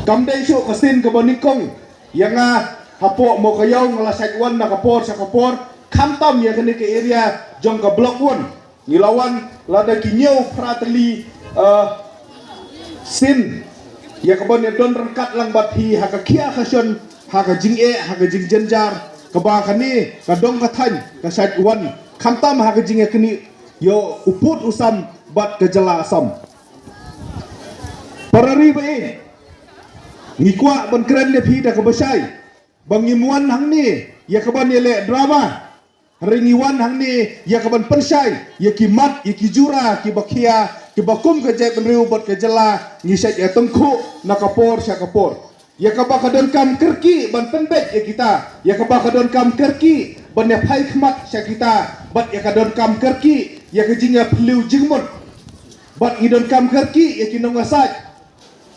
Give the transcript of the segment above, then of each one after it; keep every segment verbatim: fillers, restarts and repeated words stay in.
Kam dei shuh ka sien kaba nyngkong ïa nga hapoh Mawkaiaw, nga la shait wan na ka por sha ka por, khamtam ïa kane ka area jong ka Block One. Ngi la wan lada ki hynñiew phra tylli, eh, sien ïa kaban ïa don ryngkat lang bad phi ha ka khia ka shon, ha ka jingeh, ha ka jingjynjar, kaba kane ka dong ka thaiñ ka shait wan khamtam ha ka jingïaknieh ïa u pud u sam bad ka jylla Assam. Para ri ba ïeit, ngi kwah ban kren ïa phi da kaba shai ba ngim wan hangne ïa kaban ïaleh drama. Hynrei ngi wan hangne ïa kaban pynshai ïa ki mat, ïa ki jura kiba khia, kiba kum ka jaitbynriew bad ka jylla ngi shait ïa tyngkhuh na ka por sha ka por. Ïa kaba ka donkam kyrkieh ban pynbeit ïa kita, ïa kaba ka donkam kyrkieh ban ïa phai khmat sha kita, bad ïa ka donkam kyrkieh ïa ka jingïaphylliew jingmut. Bad ngi donkam kyrkieh ïa ki nongïasaid,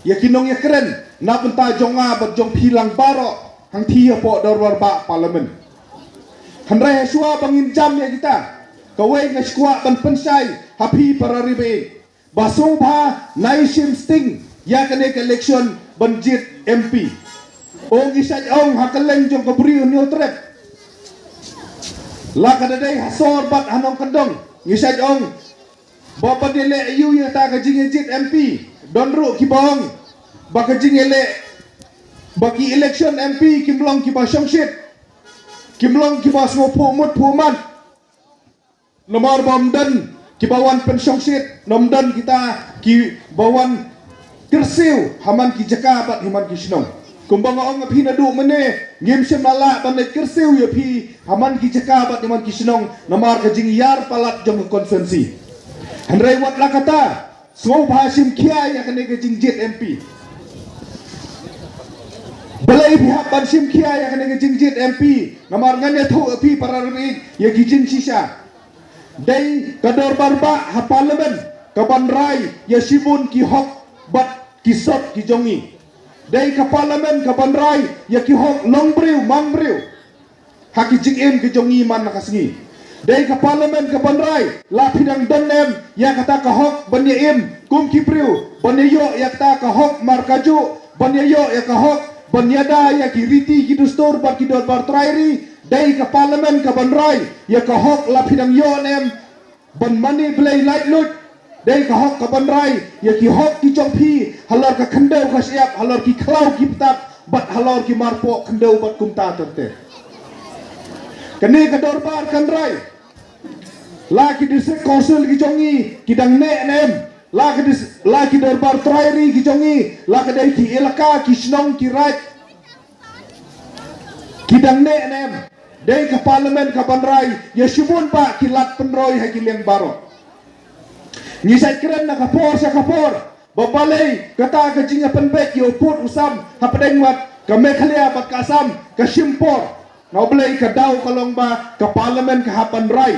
ïa ki nongïakren na bynta jong nga bad jong phi lang baroh hangtei hapoh dorbar bah Parliament. Hynrei hashwa ba ngin jam ïa kita, kawei nga sngewkwah ban pynshai ha phi para ri ba ïeit, ba sngewbha nai shim sting ïa kane ka election ban jied M P. Ong ngi shait ong ha kylleng jong ka Bri u Hynñiewtrep, la ka da dei ha sor bad ha nongkyndong, ngi shait ong ba ban ïaleh aïu ïa kata ka jingïajied M P. Don ruh kiba ong ba ka jingïaleh, ba ki election M P kim long kiba shongshit, kim long kiba sngewphuh mut phuh mat. Namar ba ym don kiba wan pynshongshit, ym don kita kiba wan kyrsiew ha man ki jaka bad ha man ki shnong. Kumba nga ong ïa phi naduh mynne, ngim shym la lah ban leit kyrsiew ïa phi ha man ki jaka bad ha man ki shnong namar ka jingïar palat jong ka constituency. Hynrei wat la kata, sngewbha shim khia ïa kane ka jingjied M P. Balei phi hap ban shim khia ïa kane ka jingjied M P? Namar ngan ïathuh ïa phi para ri ïa ki jingshisha. Dei ka dorbar bah ha Parliament kaban rai ïa shibun ki hok bad ki sop ki jong ngi. Dei ka Parliament kaban rai ïa ki hok longbriew mangbiew ha ki jingim ki jong ngi man la ka sngi. Dei ka Parliament kaban rai la phi dang don ne em ïa kata ka hok ban ïa im kum ki briew, ban ïa ïoh ïa kata ka hok markajuh, ban ïa ïoh ïa ka hok ban ïada ïa ki riti ki dustur bad ki dorbar trai ri. Dei ka Parliament kaban rai ïa ka hok la phi dang ïoh ne em ban mane blei laitluid. Dei ka hok kaban rai ïa ki hok ki jong phi halor ka khyndew ka shyiap, halor ki khlaw ki btap bad halor ki marpoh khyndew bad kumta ter ter. Kane ka dorbar kan rai la ki District Council ki jong ngi ki dang neh ne em, la ki dis-, la ki dorbar trai ri ki jong ngi, la ka dei ki elaka, ki shnong, ki raid ki dang neh ne em. Dei ka Parliament kaban rai ïa shibun bah ki lad pynroi ha ki liang baroh. Ngi shait kren na ka por sha ka por ba balei kata ka jingïapynbeit ïa u pud u sam hapdeng wat ka Meghalaya bad ka Assam ka shim por. Nga, balei ka daw ka long ba ka Parliament ka hap ban rai.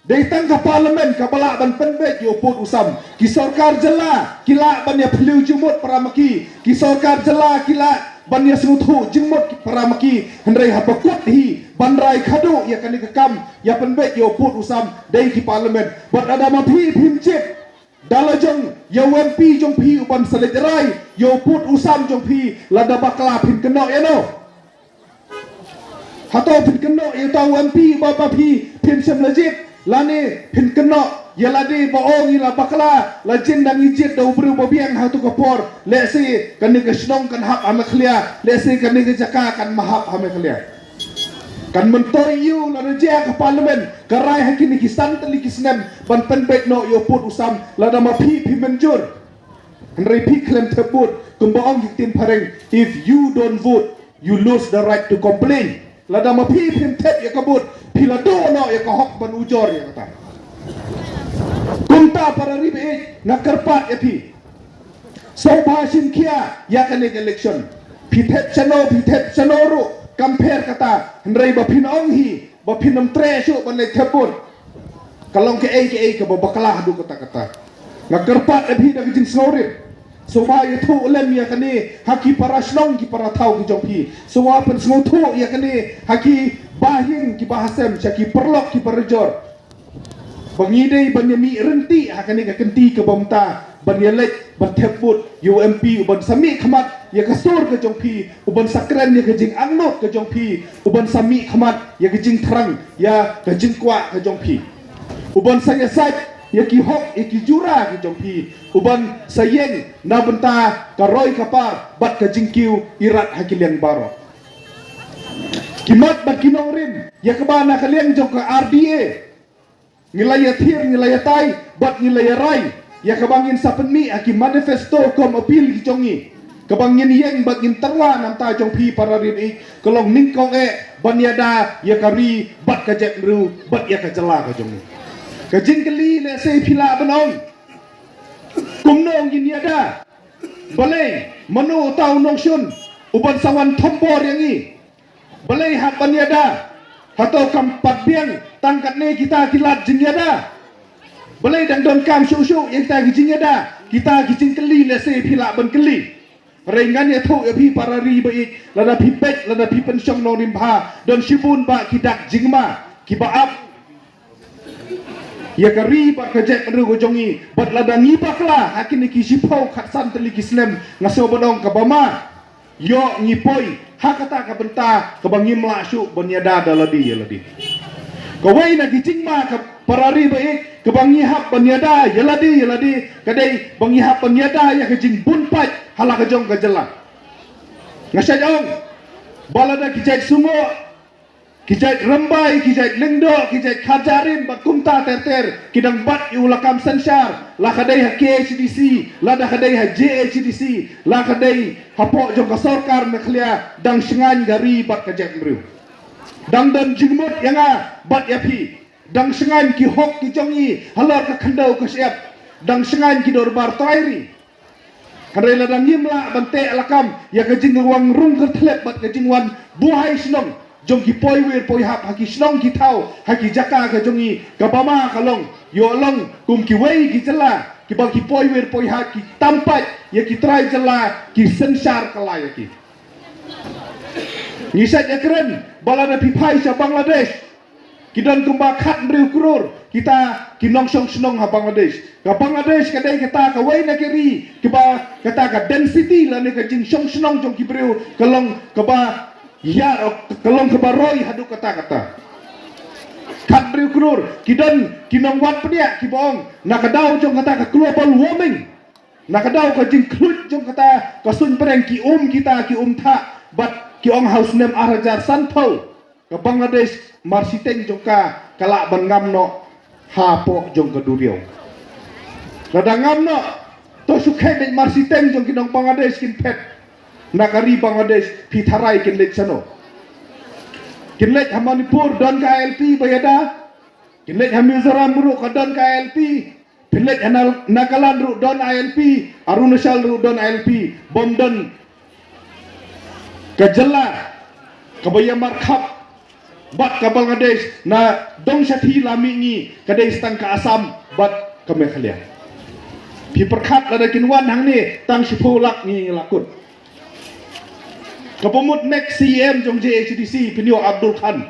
Dei tang ka Parliament kaba lah ban pynbeit ïa u pud u sam. Ki sorkar jylla ki lah ban ïaphylliew jingmut para ma ki. Ki sorkar jylla ki lah ban ïasngewthuh jingmut para ma ki. Hynrei haba kut hi ban rai khadduh ïa kane ka kam ïapynbeit ïa u pud u sam, dei ki Parliament. Bad lada ma phi phim jied da la jong ïa u M P jong phi uban sa leit rai ïa u pud u sam jong phi, lada bakla phin kynnoh ïa no? Hato phin kynnoh ïa uta u M P ba, ba phi phim shym la jied? Lane phin kynnoh ïa lade ba ong ïa la bakla, la jin dang ïa jied da u briew ba biang ha tu ka por, lehse kane ka shnong kan hap ha Meghalaya, lehse kane ka jaka kan mahap ha Meghalaya. Kan myntoi ïa u lada jia ka Parliament ka rai ha kine ki san tylli ki snem ban pynbeit noh ïa u pud u sam, lada ma phi phi mynjur. Hynrei phi khlem thep vote, kumba ong ki ktien phareng, if you don't vote, you lose the right to complain. Lada ma phi phim thep ïa ka vote, phi la duh noh ïa ka hok ban ujor ïa kata. Kumta para ri ba ïeit, nga kyrpad ïa phi, sngewbha shim khia ïa kane ka election. Phi thep shano, phi thep shano ruh kam pher kata. Hynrei ba phin ong hi ba phin ym treh shuh ban leit thep vote, ka long kaei kaei kaba bakla haduh katta katta. Nga kyrpad ïa phi da ka jingsngewrit, sngewbha ïathuh lem ïa kane ha ki para shnong ki para thaw ki jong phi. Sngewbha pynsngewthuh ïa kane ha ki bahaïing ki bahasem, sha ki paralok ki parajor, ba ngi dei ban ïa mih ryntih ha kane ka kynti kaba mynta. ban ïaleit ban thep vote ïa u M P uban sa mih khmat ïa ka sur ka jong phi, uban sa kren ïa ka jingangnud ka jong phi, uban sa mih khmat ïa ka jingthrang ïa ka jingkwah ka jong phi, uban sa ïasaid ïa ki hok ïa ki jura ka jong phi, uban sa ïeng na bynta ka roi ka par bad ka jingkiew irat ha ki liang baroh. Ki mat bad ki nongrim ïa kaba na ka liang jong ka R D A ngi la ïathir, ngi la ïatai bad ngi la ïarai ïa kaba ngin sa pynmih ha ki manifesto kum appeal ki jong ngi, kaba ngin ïeng bad ngin tyrwa na bynta jong phi para ri baieit, ka long nyngkong eh ban ïada ïa ka ri bad ka jaitbynriew bad ïa ka jylla ka jong ngi. Ka jingkylli lehse phi lah ban ong, kumno ngin ïada? Balei, mano uta u nongshun uban sa wan thombor ïa ngi? Balei hap ban ïada? Hato kam pat biang tang katne kita ki lad jingïada? Balei dang donkam shuh shuh ïa kita ki jingïada? Kita ki jingkylli lehse phi lah ban kylli. Hynrei ngan ïathuh ïa phi para ri baieit, lada phi peit, lada phi pynshong nongrim bha, don shibun bah ki dak jingma kiba ap ïa ka ri bad ka jaitbynriew ka jong ngi. Bad lada ngi bakla ha kine ki shiphew khatsan tylli ki snem, nga sngew ban ong kaba ma, ïoh ngi poi ha kata ka bynta kaba ngim lah shuh ban ïada da lade ïa lade. Kawei na ki jingma ka para ri baieit kaba ngi hap ban ïada ïa lade ïa lade ka dei ba ngi hap ban ïada ïa ka jingbun pait ha la ka jong ka jylla. Nga shait ong ba lada ki jait Sungoh, ki jait Rymbai, ki jait Lyngdoh, ki jait Khadjarim bad kumta ter ter ki dang bat ïa u lakam synshar, la ka dei ha K H A D C, lada ka dei ha J H A D C, la ka dei hapoh jong ka sorkar Meghalaya, dang shngaiñ ka ri bad ka jaitbynriew. Dang don jingmut ïa nga bad ïa phi. Dang shngaiñ ki hok ki jong ngi halor ka khyndew ka shyiap. Dang shngaiñ ki dorbar trai ri. Hynrei lada ngim lah ban teh lakam ïa ka jingrwai rung kyrthlep bad ka jingwan buhai shnong jong ki poiwir poihap ha ki shnong ki thaw, ha ki jaka ka jong ngi, kaba ma ka long, ïoh long kum kiwei ki jylla kiba ki poiwir poihap ki tam pait ïa ki trai jylla, ki synshar kylla ïa ki. Ngi shait ïakren ba lada phi phai sha Bangladesh, ki don kumba khathynriew klur kita ki nongshong shnong ha Bangladesh. Ka Bangladesh ka dei kata kawei na ki ri kiba kata ka density lane ka jingshong shnong jong ki briew ka long kaba ïa, ka long kaba roi haduh katta katta. Khathynriew klur, ki don ki nongwad pdiang kiba ong na ka daw jong kata ka global warming, na ka daw ka jingkhluit jong kata ka suiñ pyrshah, ki um kita ki um thah bad ki ong ha u snem ar hajar sanphew ka Bangladesh mar shiteng jong ka ka lah ban ngam noh hapoh jong ka duriaw. Lada ngam noh, to shu khie beit mar shiteng jong ki nong Bangladesh kin phet na ka ri Bangladesh, phi tharai kin leit shano? Kin leit ha Manipur don ka I L P ba ïada? Kin leit ha Mizoram ruh ka don ka I L P? Phi leit ha Na-, Nagaland ruh don I L P, Arunachal ruh don I L P, bym don ka jylla kaba ïa markhap bad ka Bangladesh na dong shathie la mihngi, ka dei tang ka Assam bad ka Meghalaya. Phi pyrkhat lada kin wan hangne tang shiphew lak ngi la kut. Kaba mut next C E M jong J H A D C phin ïoh Abdul Khan.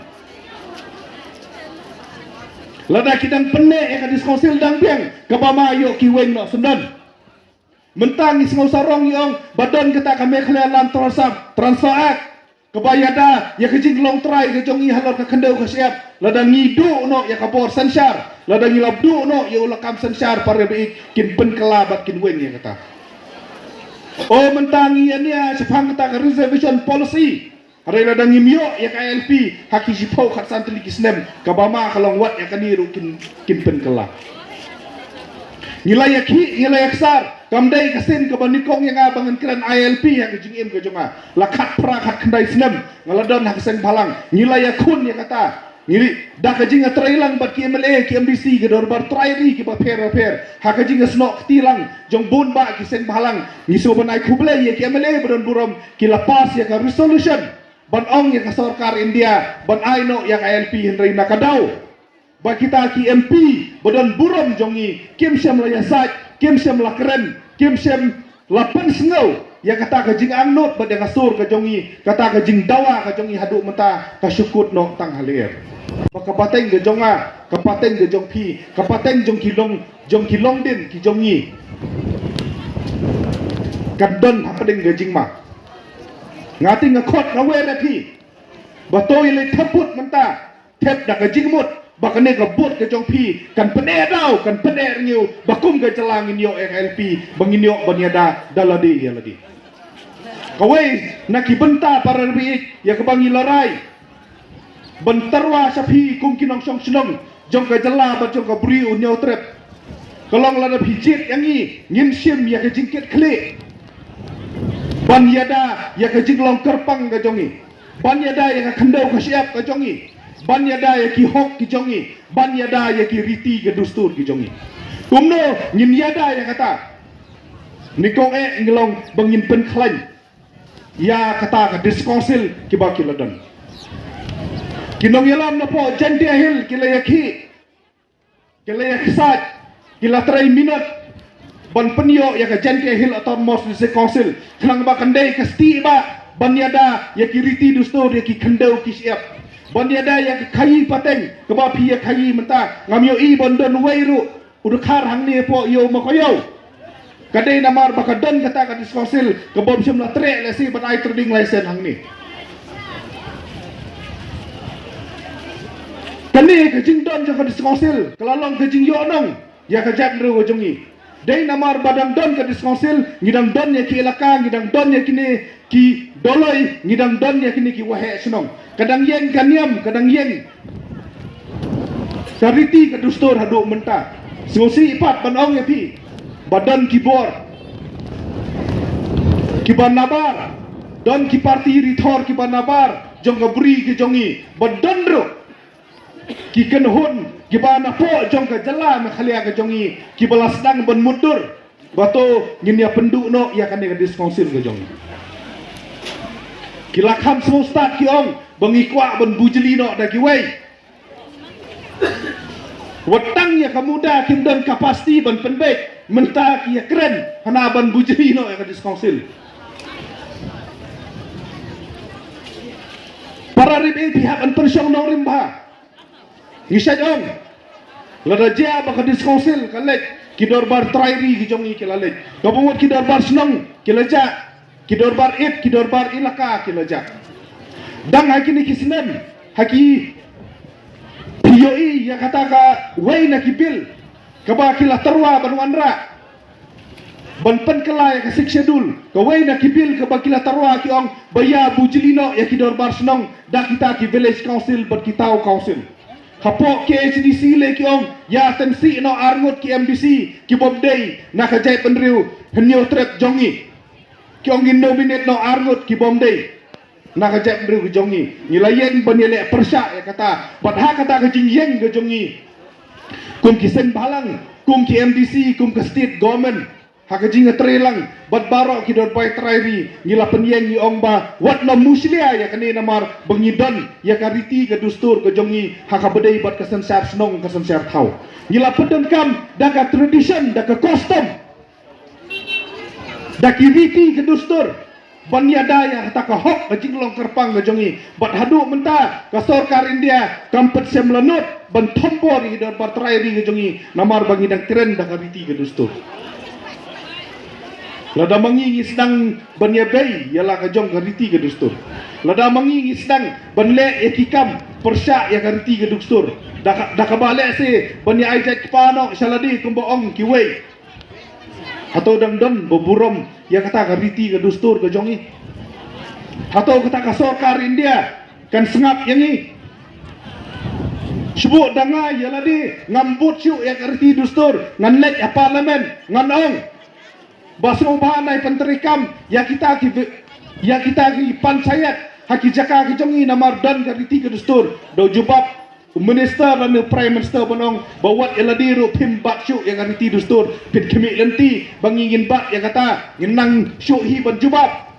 Lada ki dang pynneh ïa ka District Council dang biang, kaba ma ïoh ki weng noh syndon. Mynta ngi sngew sarong ngi ong ba don kata ka Meghalaya Land Transfer, Transfer Act, kaba ïada ïa ka jinglong trai ka jong ngi halor ka khyndew ka shyiap. Lada ngi duh noh ïa ka bor synshar, lada ngi la duh noh ïa u lakam synshar, para baieit, kin pynkylla bad kin weng ïa kata. O mynta ngi ïa nia shaphang kata ka reservation policy. Hynrei lada ngim ïoh ïa ka I L P ha ki shiphew khatsan tylli ki snem, kaba ma ka long wat ïa kane ruh kin, kin pynkylla. Ngi la ïa khih, ngi la ïa ksar, kam dei ka sien kaba nyngkong ïa nga ba ngan kren I L P ha ka jingim ka jong nga. La khatphra khatkhyndai snem nga la don ha ka seng bhalang. Ngi la ïakhun ïa kata. Ngi da ka jingïatreilang bad ki M L A, ki M D C, ki dorbar trai ri kiba pher bapher, ha ka jingïasnoh kti lang jong bun bah ki seng bhalang. Ngi sngewbha ban ai khublei ïa ki M L A ba don burom, ki la pass ïa ka resolution ban ong ïa ka sorkar India ban ai noh ïa ka I L P, hynrei na ka daw ba kita ki M P ba don burom jong ngi kim shym la ïasaid, kim shym la kren, kim shym la pynsngew ïa kata ka jingangnud bad ïa ka sur ka jong ngi, kata ka jingdawa ka jong ngi haduh mynta ka shu kut noh tang ha lyer. Ba ka pateng ka jong nga, ka pateng ka jong phi, ka pateng jong ki long, jong ki longdien ki jong ngi, kan don hapdeng ka jingma. Nga te nga khot nga wer ïa phi ba to ïaleit thep vote mynta, thep da ka jingmut ba kane ka vote ka jong phi kan pyneh daw, kan pyneh rngiew ba kum ka jylla ngin ïoh ïa ka L P, ba ngin ïoh ban ïada da lade ïa lade. Kawei na ki bynta para ri ïa kaba ngi la rai ban tyrwa sha phi kum ki nongshong shnong jong ka jylla bad jong ka Bri u Hynñiewtrep, ka long lada phi jied ïa ngi, ngin shim ïa ka jingkit khlieh ban ïada ïa ka jinglong kyrpang ka jong ngi, ban ïada ïa ka khyndew ka shyiap ka jong ngi, ban ïada ïa ki hok ki jong ngi, ban ïada ïa ki riti ka dustur ki jong ngi. Kumno ngin ïada ïa kata? Nyngkong eh ngi long ba ngin pynkhlaiñ ïa kata ka District Council kiba ki la don. Ki nongïalam napoh Jaintia Hills ki la ïakhih, ki la ïaksaid, ki la trei minot ban pynïoh ïa ka Jaintia Hills Autonomous District Council khnang ba kan dei ka stieh ba ban ïada ïa ki riti dustur ïa ki khyndew ki shyiap, ban ïada ïa ki khaïi pateng kaba phi ïa khaïi mynta. Ngam ïohi ban don wei ruh u dkhar hangne hapoh ïew Mawkaiaw. Ka dei namar ba ka don kata ka District Council ka bym shym la treh lehse ban ai trading license hangne. Kane ka jingdon jong ka District Council ka la long ka jingïohnong ïa ka jaitbynriew ka jong ngi. Dei namar ba dang don ka District Council, ngi dang don ïa ki elaka, ngi dang don ïa kine ki doloi, ngi dang don ïa kine ki waheh shnong. Ka dang ïeng ka niam, ka dang ïeng ka riti ka dustur haduh mynta. Sngewsih pat ban ong ïa phi ba don ki bor kiba nabar, don ki party rithor kiba nabar jong ka Bri ka jong ngi, ba don ruh ki kynhun kiba napoh jong ka jylla Meghalaya ka jong ngi kiba la sdang ban mutdur ba to ngin ïa pynduh noh ïa kane ka District Council ka jong ngi. Ki la kham sngewstad, ki ong ba ngi kwah ban bujli noh da kiwei. Wat tang ïa ka MUDA kim don capacity ban pynbeit, mynta ki ïa kren hana ban bujli noh ïa ka District Council. Para ri bad phi hap ban pynshong nongrim bha. Ngi shait ong, lada jia ba ka District Council ka leit, ki dorbar trai ri ki jong ngi ki la leit, ka bynta ki dorbar shnong ki la jah, ki dorbar it, ki dorbar elaka ki la jah. Dang ha kine ki snem, ha ki, phi ïohi ïa kata kawei na ki bill kaba ki la tyrwa ban wanrah ban pynkylla ïa ka Sixth Schedule. Kawei na ki bill kaba ki la tyrwa, ki ong ba ïa bujli noh ïa ki dorbar shnong da kita ki Village Council bad ki Town Council. Hapoh K H A D C lei ki ong ïa tyngshaiñ noh arngut ki M D C ki bym dei na ka jaitbynriew Hynñiewtrep jong ngi. Ki ong ngin nominate noh arngut ki bym dei na ka jaitbynriew ka jong ngi. Ngi la ïeng ban ïaleh pyrshah ïa kata. Bad ha kata ka jingïeng ka jong ngi kum ki seng bhalang, kum ki M D C, kum ka state government, ha ka jingïatreilang bad baroh ki dorbar trai ri, ngi la pynïeng, ngi ong ba wat la mushlia ïa kane namar ba ngi don ïa ka riti ka dustur ka jong ngi ha kaba dei bad ka synshar shnong, ka synshar thaw. Ngi la pyndonkam da ka tradition, da ka custom, da ki riti ki dustur ban ïada ïa kata ka hok, ka jinglong kyrpang ka jong ngi. Bad haduh mynta ka sorkar India kam pat shym la nud ban thombor ïa ki dorbar trai ri ka jong ngi namar ba ngi dang kren da ka riti ka dustur. Lada ma ngi ngi sdang ban ïabei ïa la ka jong ka riti ka dustur, lada ma ngi ngi sdang ban leh ïa ki kam pyrshah ïa ka riti ka dustur, da ka, da kaba lehse ban ïa ai jait kpa noh sha lade kumba ong kiwei, hato dang don ba burom ïa kata ka riti ka dustur ka jong ngi? Hato kata ka sorkar India kan sngap ïa ngi? Shu bud da nga ïa lade ngam bud shuh ïa ka riti dustur, ngan leit ha parliament ngan ong ba sngewbha nai pyntreikam ïa kita ki, ïa kita ki panchayat ha ki jaka ki jong ngi namar don ka riti ka dustur. Da u jubab u minister lane u prime minister ban ong ba wat ïa lade ruh phim bat shuh ïa ka riti dustur, phin khmih lynti ba ngi ngin bat ïa kata, ngin nang shuh hi ban jubab.